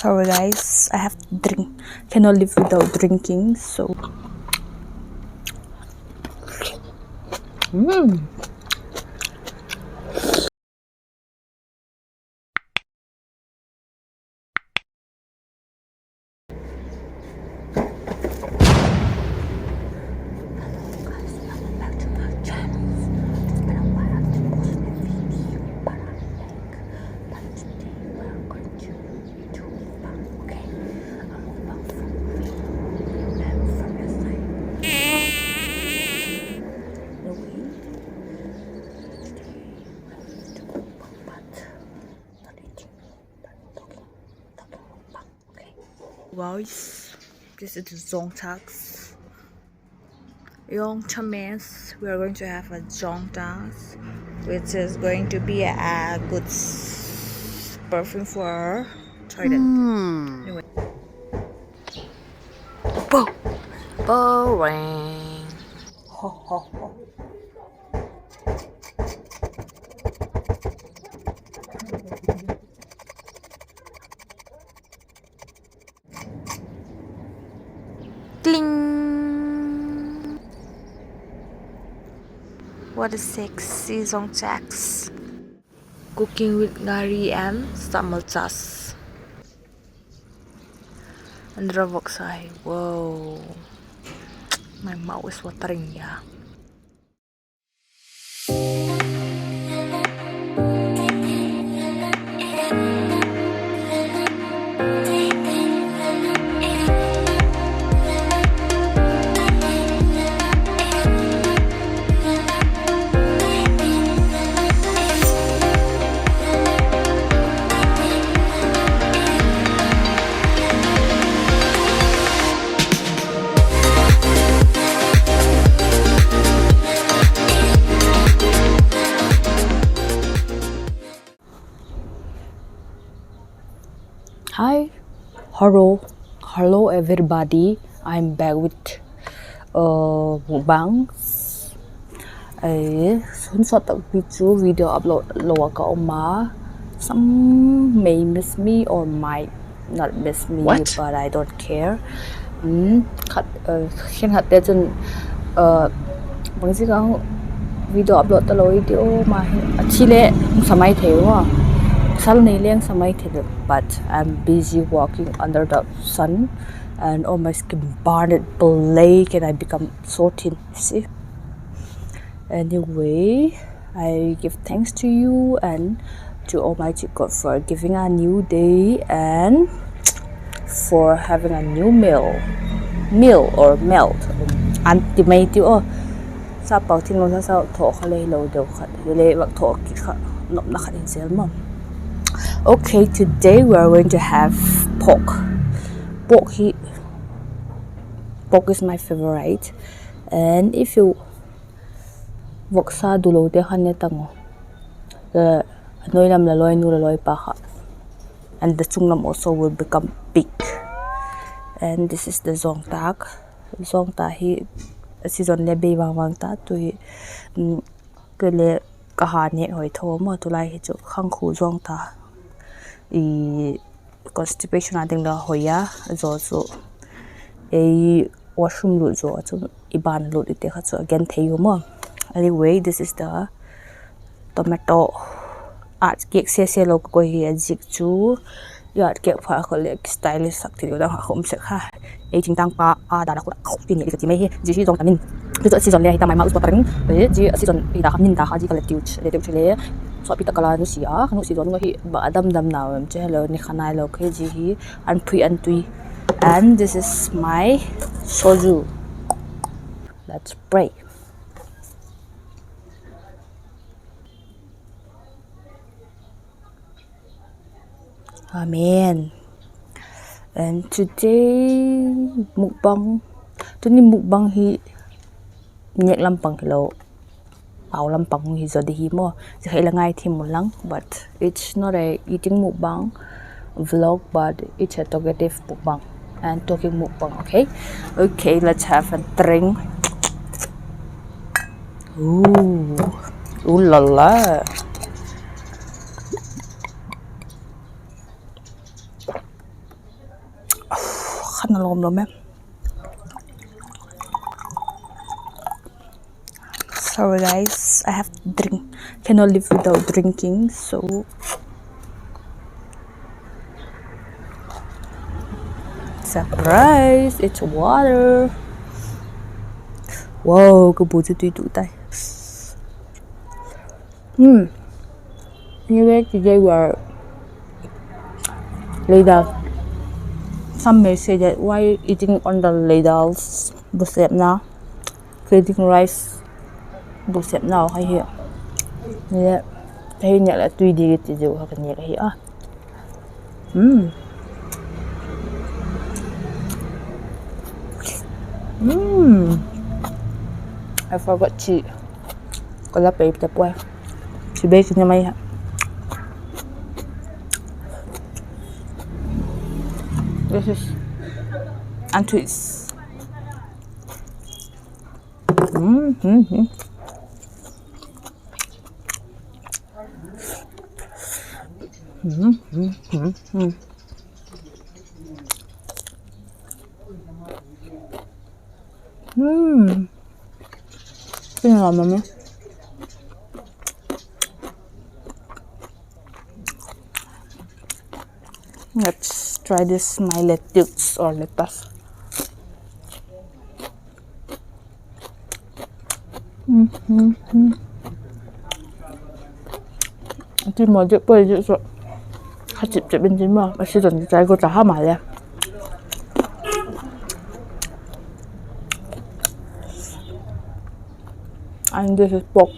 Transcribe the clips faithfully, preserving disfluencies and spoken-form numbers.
Sorry guys, I have to drink. Cannot live without drinking. So, mm. Guys, this is the Zongtaks. Young Chames, we are going to have a Zongtaks, which is going to be a, a good s- perfume for toilet. Hmm. Anyway. Bo- boring. Ho, ho, ho. Cling. What a sexy Zongtaks. Cooking with ngari and samosas. And the voksa hi, wow. My mouth is watering, yeah. Hi. Hello. Hello, everybody. I'm back with, uh, mukbang. Eh, hun sawt tak pi chu video upload lo a ka um a. Some may miss me or might not miss me, what? But I don't care. Um, khat, uh, khenkhat te chun, uh, bangzi kang video upload ta lo i ti u ma hi. A thi le sa mai thei u a. Sal nei leng sa mai thei le. But I'm busy working under the sun and all my skin burned, blackened, I become so thin. See? Anyway, I give thanks to you and to Almighty God for giving a new day and for having a new meal. Meal or melt. An ti mai ti u. Sa pau thing lo sa sa tho kha le lo deu khat. Le vak tho ki kha nopna khat in sel ma. Okay, today we are going to have pork. Pork hi, pork is my favorite. And if you voksa du lo te khan ne tang u. Eh, a nuai lam la loi nu la loi pa kha. And the chung lam also will become big. And this is the zongtak. Zongtak hi a season le bei vang vang ta tu hi, um, kei le ka ha nêk hoi tho maw, tulai hi chu khangkhu zongtak. I constipation a ding la hoi a, zaw chu ei washroom lut zaw chu i ban lut i te kha chu a gen thei u maw. Anyway, this is the tomato. At kek se se lo ka koi hi a zik chu. I at kek pha kha le ki stylish sak ti lo dang kha um sek kha. Ei chingtang pa a dan a khu ti ni ti mai hi. Zi hi zong ta min. Chu chu a season le hi ta mai ma uspa ta ring. Zi a season hi ta kha min ta kha zi ka le tiu ch-, le tiu chu le. Suapi ta ka la nu si a, nu si zon nga hi ba a dam dam na um che lo ni kha nai lo khe zi hi an phui an tui. And this is my soju. Let's pray. Amen. And today mukbang, tuni mukbang hi nêk lam pang hi lo, pau lam pang hi zaw di hi maw. Zia kha i la ngai thim un lang, but it's not a eating mukbang vlog, but it's a talkative mukbang and talking mukbang, okay? Okay, let's have a drink. Ooh, ooh la la. a na lawm lawm e. Sorry guys, I have to drink. Cannot live without drinking. So, surprise, it's water. Wow, ka bu chu tui tu tai. Hmm. Anyway, today we are ladle. Some may say that why eating on the ladles, busepna, feeding rice, busepna kha hi. Ni le, hei ni le tui di ti diu kha ka ni ka hi a. Mm. Mm. I forgot chi. Ka la pei te puai. Chi bei chi ni mai ha. This is and twist. Mm, mm, mm. Mm, mm, mm, mm. Mm. Tinglam mami. Let's try this, my lettuce or lettuce. Mm, mm, mm. Ti mo di poi di so. Kha chip chip in ti mo. A si don chai ko ta ha ma le. And this is pork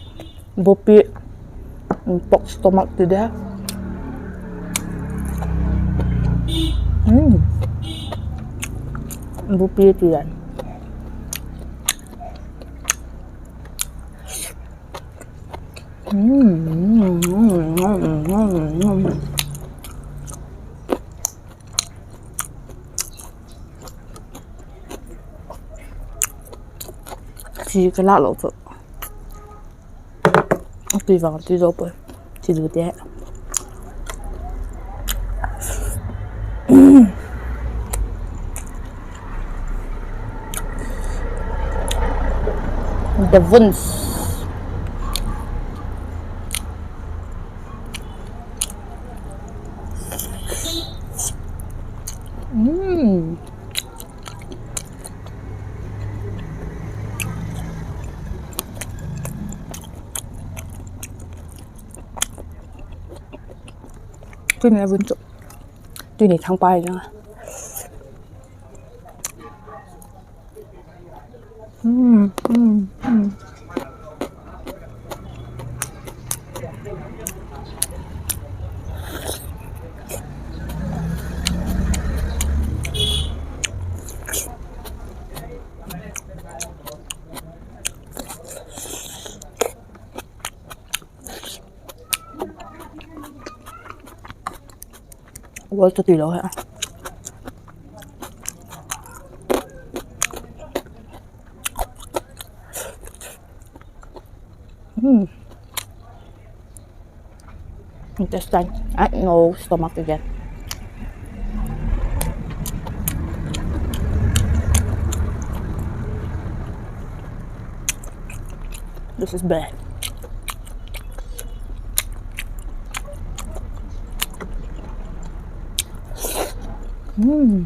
bupi, mm, pork stomach today. Mm. Bupi ti yan. Mm. Chi ka la lo chu. Tui vang tui zo poi. Chi du te. The vuns. Mm. Tuni a vun chu. Tuni thangpai na. Mm, mm, mm. Wal chu tui lo he. Hmm. Intestine. Ah, no stomach again. This is bad. Mm.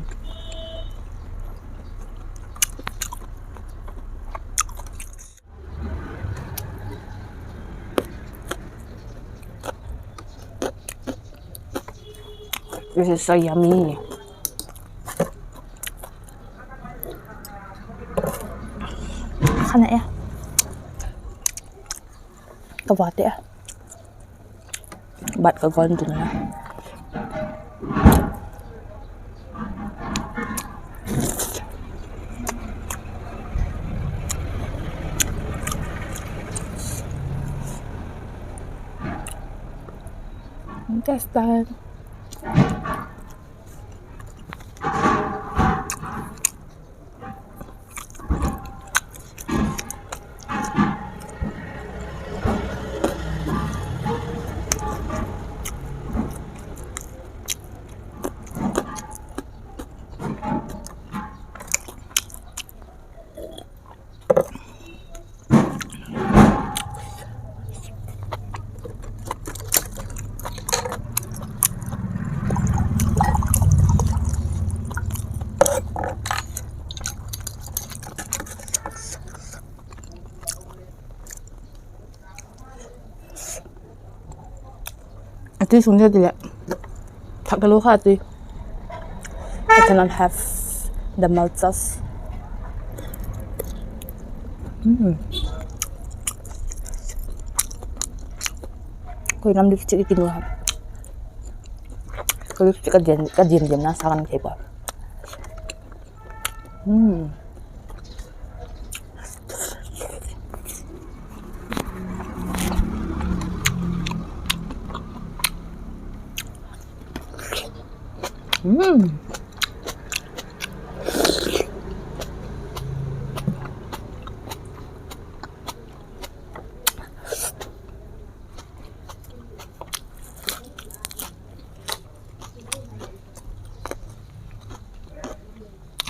This is so yummy. Kha na e. Ka va te. Bat ka gon tu na. Just that. Tui sung dia ti leh, thak ta lo kha tui. I cannot have the malt sauce. Koi lam lipstick i kinu ha. Ka lipstick ka diam, ka diam diam na sa kan thei pa.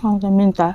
Hong ta min ta.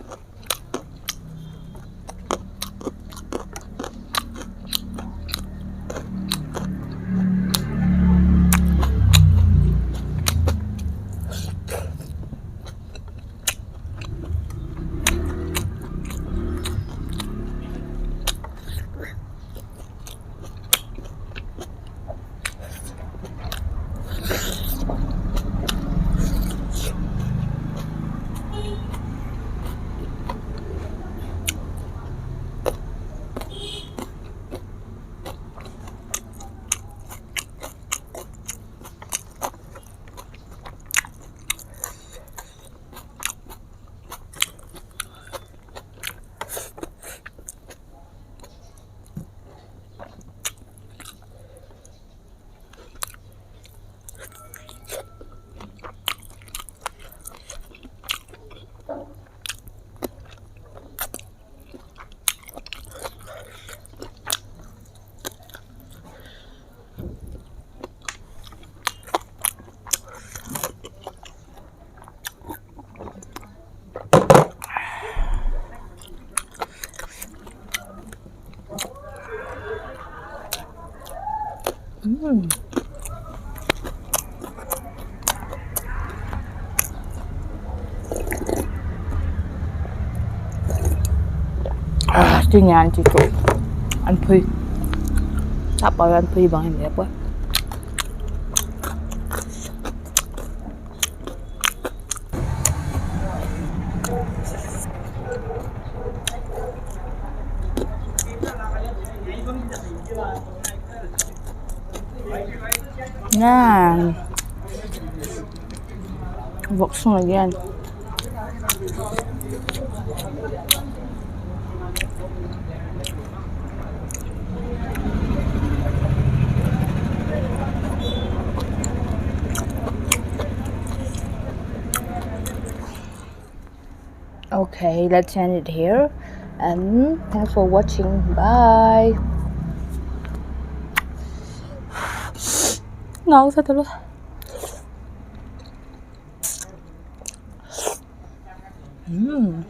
Ti ngen ti tu. An phui. Tapa an phui bang hin le pua. Ngan. Vok sung again. Okay, let's end it here. And thanks for watching. Bye. Ngau sa talo. Hmm.